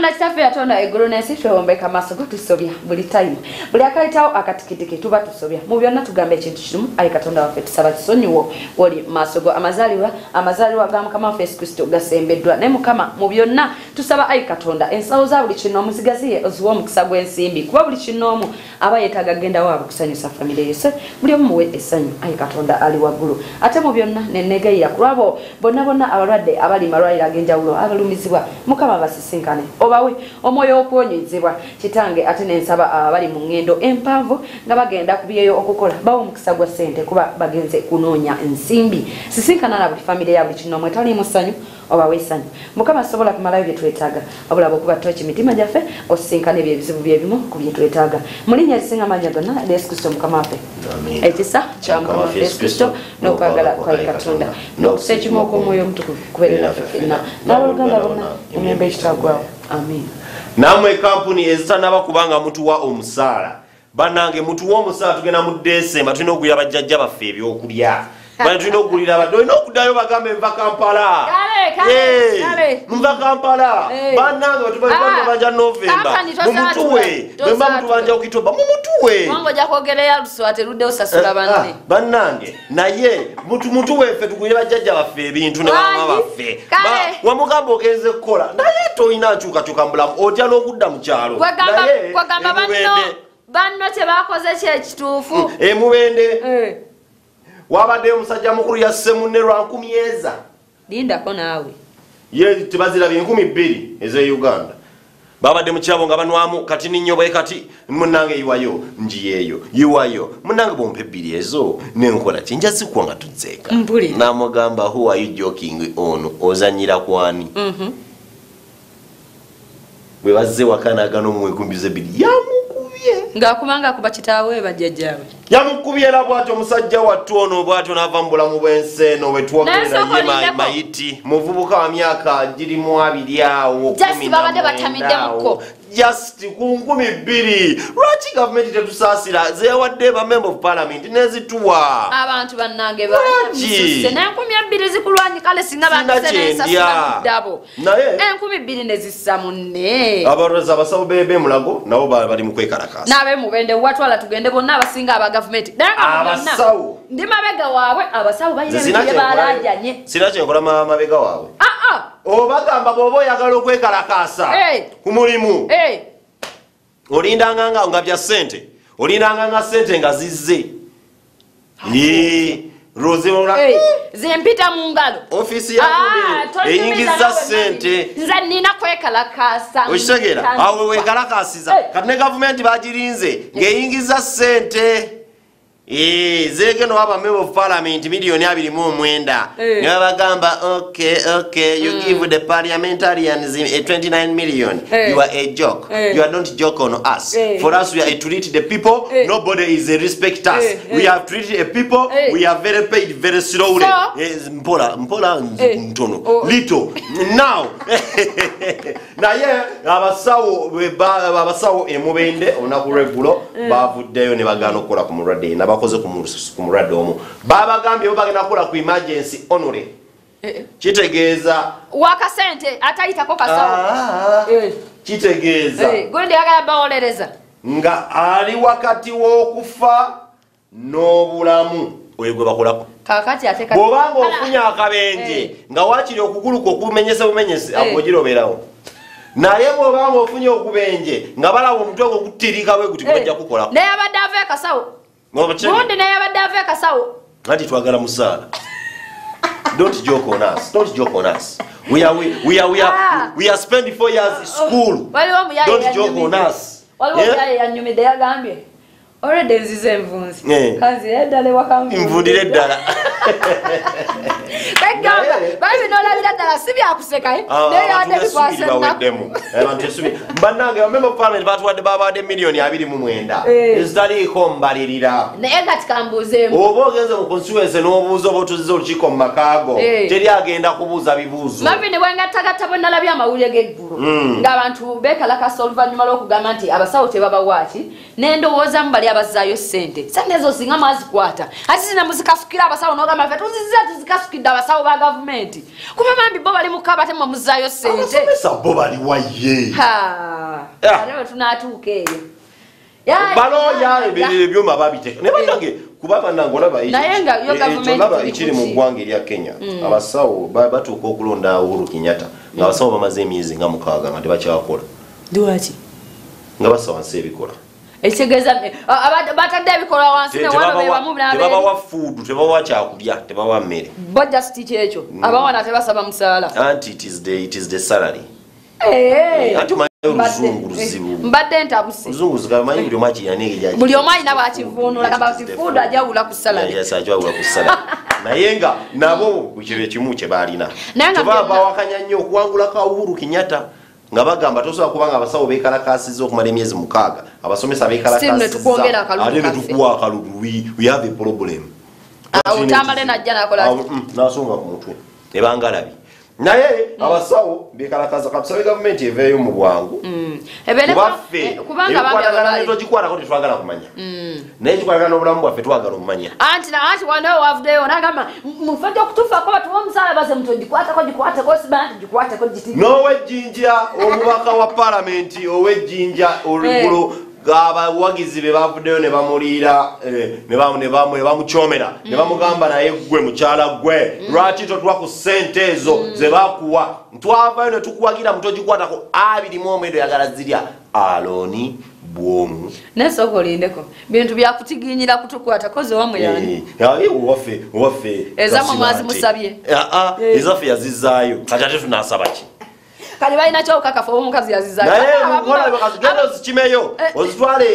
Katonda kitaffe yatonda eggulu n'ensi, twewombeka maaso go, tusobya buli time, buli akayitawo akatikitiki tuba tusobya. Mu byonna tugamba ekintu kimu, ayi Katonda waffe, tusaba kisonyiwo woli maaso go. Amazaalibwa ga Mukama waffe Yesu Kristo gasembeddwa, naye Mukama, mu byonna tusaba, ayi Katonda, ensawo za buli kinoomu zigaziye, oziwe omukisa gw'ensimbi, kuba buli kinoomu aba yeetaaga genda waabwe kusanyusa famire ye. So buli omu muwe essanyu, ayi Katonda ali waggulu. Ate mu byonna nenegayira ku lwabo bonna bonna abalwadde abali malwaliro ag'enjawulo abalumizibwa, Mukama basisinkane, obawe omwoyo w'okuwonyezebwa, Kitange. Ate nensaba abali mu ŋŋendo empanvu nga bagenda ku byeyo okukola, bawe omukisa gwa ssente, kuba bagenze kunoonya nsimbi. Sisinkana na buli famire ya buli kinoomu etaliimu ssanyu, obawe essanyu. Mukama asobola kumalayo bye twetaaga, wabula bwekuba toki mitima gyaffe, osisinkana ebyo ebizibu byebimu ku bye twetaaga, mu linnya erisinga amannya gonna, Yesu Kristo Mukama waffe. Ekisa kya Mukama waffe Yesu Kristo n'okwagala kwa Katonda n'okusa ekimu okw'Omwoyo Omutukuvu kubeere naffe ffenna n'abooluganda bonna emirembe ekitaggwawo. Amin. Nammwe kampuni ezitanaba kubanga mutuwa omusaala, bannange, mutuwa omusaala, tugenda mu Desemba, tulina okugulira bajjajja baffe ebyokulya. Bana tulina okugulira abadde, olina okuddayo bagambe nva Kampala. Kale, kale, kale. Nva Kampala. Bannange, batubanja Novemba, Kampani tosaatula, mumutuwe bwemba tosaatula. Mutubanja Okitoba, mumutuwe. Kubanga ojja kwogerayo aluswa teruddeyo sasula banne. Bannange, naye mutuwe ffe tugulire bajjajja baffe ebintu ne bamama Wangi. baffe. Kale. Wamugamba ogenze kukola, naye tolina nkyukakyuka mu bulamu, otya n'okudda mu kyalo. Naye Kwegamba banno emubende banno kye bakoze kyekituufu. Emubende wabaddeyo omusajja mukulu yasse munne lwa 1000 eza. Lindako naawe. Ye tebazirabye 2000 ez'e Uganda. Babadde mu kirabo nga banwamu kati ninnyo bwe kati, munnange yiwayo njiyeeyo, yiwayo munnange, bompa ebbiri ezo nenkola ki, nja zikuwa nga tuzzeeka. Mpulira. Namugamba, "Who are you joking on? Ozanyira kwani?" Bwe bazze waka n'agana omuwa enkumbi zebbiri, yamukubye. Ng'akubanga akuba kitaawe, bajjajjaawe. Yamukubye era bwatyo omusajja wattu ono bwatyo n'ava mu bulamu bw'ensi eno. Wetwogerera Naye sooka ye olindeko. mayiti muvubuka wa myaka girimu 20 awo, Just kumi na babadde mwenda batamiddemuko. awo. Just ku 2000. Lwaki gavumenti tetusaasira zeyawadde ba member of parliament nezituwa? Abantu bannange Lwaki? basuse n'enkumbi 2 zikulwanyi. Kale singa Sina bandise kyendya. nensasula mu ddabo Naye 2000 ne zissa munne. Abalwazi, abasawo b'emulago nabo bali mu kwekalakaasa. N'ab'emubende watwala tugende bonna abasinga aba gavumenti. Naye nga mu byonna, Abasawo. ndi mabega waabwe. Abasawo balina Nze sina ebintu bye kyenkolayo. balaajanye. Sina kyenkola mabega waabwe. Ah, ah. Obagamba bw'oba oyagala okwekalakaasa ku mulimu, olindanga nga bya ssente, olindanga nga ssente nga zizze. Rozi. Zimpita mu ngalo. Ofiisi ya Ah, gundi tonyumiza eyingiza nawe. ssente. Nze nina kwekalakaasa. Okitegeera? Awo wekalakasiza. Kati ne gavumenti bagirinze ng'eyingiza ssente. Zeegeno waba member of parliament miliyoni 29. Ne babagamba, Okay, you give the parliamentarians 29 million. You are a joke. You are not joke on us. For us, we are to treat the people. Nobody is a respect us. We have treated a people. We are very paid very slowly." Mpola mpola, ntono. Oh. Little now. Naye abasawo emubende olunaku lweggulo bavuddeyo ne bagaana okukola ku mulwadde yena. Bakoze ku mulwadde omu, babagambye bo bagenda kukola ku emergency only. Kitegeeza wakasente atayitako kasawo. Ah, kitegeeza Gundi yagala bawolereza. Nga ali wakati w'okufa n'obulamu, oyo gwe bakolako. Kakati ate Bw'obanga ofunye akabenje nga wakiri okugulu kwo okumenyese bumenyese, awo ogiroberawo. Naye bw'obanga ofunye okubenje nga balaba omutwe gwo gutirika bwe guti, bajja kukolako. Naye abadde ava ekasawo. Gundi naye abadde ava ekasawo. Anti twagala musaala. Don't joke on us, don't joke on us. We are we, we are we are Ah. We are spending 4 years school. Waliwo omuyaye Don't joke on yanyumidde. us. Waliwo Yeah? omuyaye yanyumidde, yagambye olwedde nzize envunzi, kanzire eddala ewaka. Nvundire eddala. Begamba Naye- bali nolabira ddala si byakuseka, eh? Ah, Naye abantu yadde bikwasa essuubi ennaku. baweddemu. Abantu essuubi, bannange, bamember of parliament batuwadde, babawadde miliyoni 29 ezitaliiko mbalirira. Naye kati kambuuzeemu. Oba ogenze mu constituency n'obuuza oba otuziza olukiiko mu makaago, teri agenda kubuuza bibuuzo. Mavini, bwengattagatta bwe nalabye amawulire g'eggulu ng'abantu beekalakasa oluvannyuma lw'okugamba nti abasawo tebabawaaki, nendowoozamu bali abazaayo ssente. Ssente ezo singa mwazikwata, ate zina muzikasukira abasawo n'ogamba ffe tuzizza tuzikasukidde abasawo ba gavumenti, kuba bambi bo bali mu kaba ate mmwe muzaayo ssente. Abasomesa bo bali waye. Ate bwe tunaatuuka eyo baloya ebyuma babiteeka naye bannange, kuba bannange olaba olaba ekiri mu ggwanga erya Kenya, abasawo batuuka okulonda Uhuru Kenyatta nga abasawo bamaze emyezi nga 6 nga tebakyakola. Lwaki? Nga bassa wansi ebikola. Ekitegeeza batadde ebikola wansi ne wano be bamu tebabawa food, tebabawa kyakulya, tebabawa mmere. Bo just kyekyo abawana tebasaba musaala. Anti it is the salary. Anti omanyi oluzungu luzibu. Mbadde ntabuse. Oluzungu luzibu, manyi buli omu akirina. Buli omu alina bw'akivuunula, gamba nti food ajawula ku salary. Yes, ajawula ku salary, naye nga nabo kye kimu kye baalina. Naye nga teba bawakanya nnyo okuwangula ka Uhuru Kenyatta nga bagamba tosobola kubanga abasawo beekalakaasizza okumala emyezi 6, abasomesa Still ne tukwongera akalulu ate ne kaffe. tukuwa akalulu, we have a problem. Awo Tamale najja n'akola ati? Nasonga ku mutwe ebangalabi, naye abasawo bekalakaasa. Katusabe gavumenti eveeyo mu bwangu. Ebeere kubaffe kubanga bambi ebikwatagana abalwayi. Togikwatako tetwagala kumanya, naye kikwatagana n'obulamu bwaffe twagala omumanya. Anti anti wano wavuddeyo n'agamba mufe okutufaako batuwa omusaala baze mutogikwatako gikwateko siba nti gikwateko giti. N'owejjinja, omubaka wa palamenti owejjinja oluggulo, abawagizi be bavuddeyo ne bamuliira, ne bamukyomera ne bamugamba, naye gwe mukyala gwe, lwaki totwa ku ssente ezo ze bakuwa? Twavayo ne tukuwagira mutogikwatako 29 oyagala zirya Aloni Bwomu. Naye sooka olindeko, bintu byakutiginyira kutukwatako zewamwe yani. Owaffe Ezammwe mwazimusabye. Ah, ah, ezaffe yazizaayo, kati ate tunasaba ki? Kale balina kyokakafa oba omukazi yazizaayo. Naye genda ozikimeyo ozitwale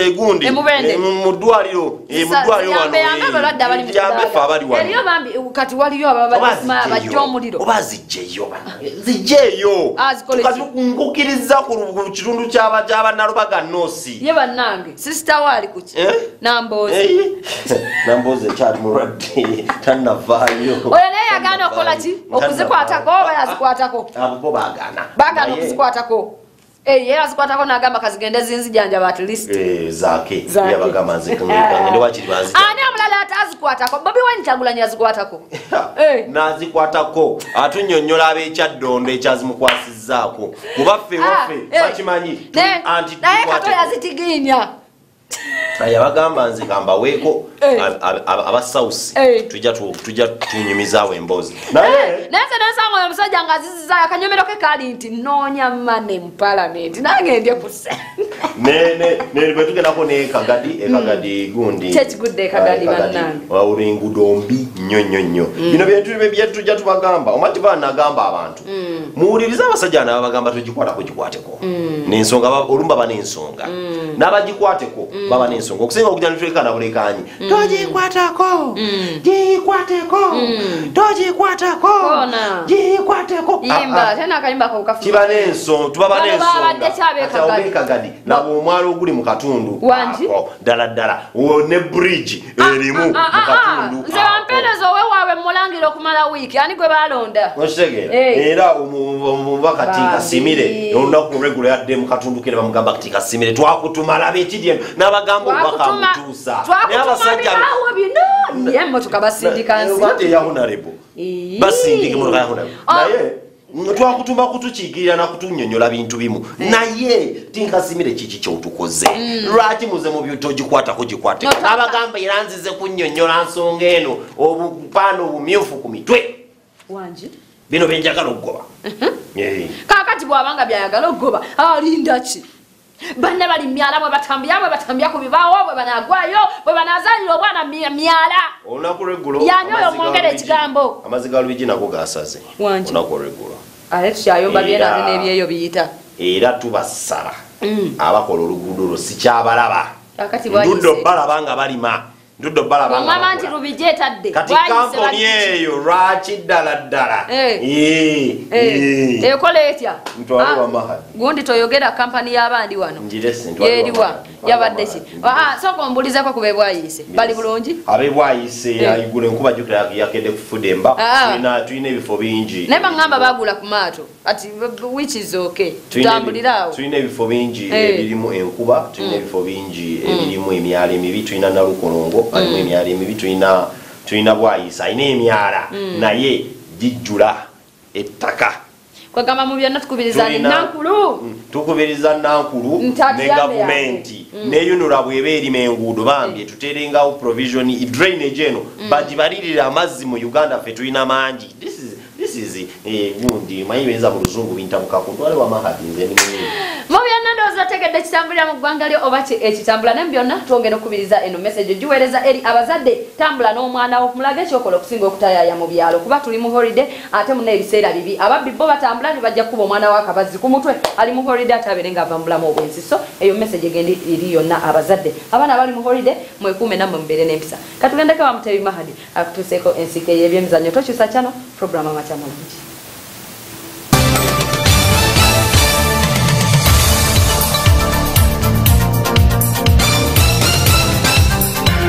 egundi Emubende. mu ddwaliro, mu ddwaliro wano. Yambe abalwadde abali mu Yambe ffe abali wano. Eriyo bambi, kati waliyo Oba abajja omuliro. Oba zijjeyo, zijjeeyo. Ah, zikole Kati ki? nkukiriza ku kitundu ky'abannalubaga North. Ye bannange, sisita we ali kuki? Eh? Namboozi. Namboozi ekyali mulwadde, tannavaayo. Oyo naye yagaana okukola ki? Okuzikwatako oba yazikwatako? Abo bo baagaana. Baagaana Naye okuzikwatako. Eh, ye azikwatako n'agamba kazigende zinzijanjaba at least. Zaake Zaake. yabagamba nze ngende wakiri banzija. Ani omulala atazikwatako? Bobi Wine Kyagulanyi yazikwatako. N'azikwatako atunnyonnyola ab'ekyaddondo ekyazimukwasizzaako, kuba ffe waffe bakimanyi anti Naye kato tukwateko. yazitiginya. Yabagamba nze kambaweeko aba South, tujja tunyumizaawo emboozi naye. Naye nze nensanga oyo omusajja ng'azizizaayo akanyomero ke kaali nti nnoonya money mu palamenti nange ndye ku ssente. Bwe tugendako ne Kagadi, ekagadi gundi. Ki ekigudde e Kagadi, Ah, e Kagadi. bannange? Wawula enguudo mbi nnyo nnyo nnyo. Bino byentu byetujja tubagamba, omanyi banagamba abantu muwulirize abasajja nababagamba togikwatako gikwateko nensonga, olumu baba n'ensonga, n'abagikwateko baba n'ensonga okusinga okujja netulekana bulekanyi togikwatako gikwateko togikwatako Kona. gikwateko. Yimba Ah, ah. ate n'akayimba ko kafu. Kiba n'ensonga, tubaba Bano n'ensonga. babadde ki ab'e Kati awo Kagadi? b'e Kagadi nabo omwalo oguli mu katundu Wangi? ako, ddala ddala ne bridge erimu mu Ah, ah, ah. katundu Nze ako. bampeereza owewaabwe mulangira okumala wiiki, ani gwe balonda? Okitegeera? Eh. Era omubaka Bambi. Tinkasimire olunaku olweggulo yadde mu katundu ke ne bamugamba Tinkasimire twakutuma laba ekiri eno n'abagamba obubaka mutuusa. Naye Twakutuma abasajja bibaawo bino ye emmotoka basindika nsi. Bate eya honorable Ii. basindika emotoka ya honorable. Ah. Naye twakutuma kutukiikirira nakutunyonyola bintu bimu, naye Tinkasimire kiki kyotukoze? Lwaki muze mu togikwatako gikwateko? No, N'abagamba era nzize kunnyonnyola nsonga eno, obupaana obumyufu ku mitwe Wangi? bino byenjagala okugoba. Eh. Kaakati bw'abanga byayagala okugoba alinda ki? Banne bali myala bwe batambya, bwe batambya ku bibaawo, bwe banaagwayo, bwe banaazaalira obwana myala. Olunaku lweggulo Yani oyo amazzi ga mwongere Lubigi- ekigambo. Amazzi ga Lubigi nago gasaze Wangi. olunaku olweggulo. Ate tukyayomba byena ate Era n'ebyeyo biyita. Era tubasaba abakola oluguudo olwo sikyabalaba. Kaakati Ndudde bwayise. balaba nga balima. Ndudde obalaba. Omama nti Lubijja etadde. Kati kampuni eyo lwaki ddala ddala? Ekola etya? Ntwale wa Mahadi. Gundi toyogera kampani y'abandi wano. Njirese ntwale. Yeriwa yabadde ki? Sooka ombuulizeko ku b'ebwayise. Bali bulungi? Ab'ebwayise ayigula enkuba jjukira yakedde kufudemba. Tulina ebifo bingi. Naye baŋŋamba baagula ku maato. Ati which is okay. Tutambulira awo. Tulina ebifo bingi ebirimu enkuba, tulina ebifo bingi ebirimu emyala emibi, tulina Nalukolongo, alimu emyala emibi, tulina Bwayise alina emyala naye gijjula ettaka. Kwegamba mu byonna tukubiriza Nankulu. Tukubiriza Nankulu ne gavumenti ne UNRA bw'eba erima enguudo bambi tuteerengawo provision drainage eno bagibalirire amazzi mu Uganda ffe tulina mangi. This is gundi manyi benza mu luzungu bintabukako ntwale wa Mahadi nze ndi munyi. Mu byonna ndowooza otegedde ekitambulira mu ggwanga lyo oba ekitambula naye mu byonna twongera okukubiriza eno message ogiweereza eri abazadde tambula n'omwana wo mulage ekyokola okusinga okutayaaya mu byalo kuba tuli mu holiday ate muna ebiseera bibi ababbi bo batambula tebajja kukuba omwana w'akabazzi ku mutwe ali mu holiday ate abeere ng'ava mu bulamu obw'ensi. So eyo message egenda eri yonna abazadde abaana abali mu holiday mwekuume nammwe mubeere n'empisa. Katugendeko wa Mutebi Mahadi akutuuseeko ensike y'ebyemizannyo. Tokyusa channel program Amakya Amalungi.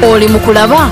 Oli mukulaba.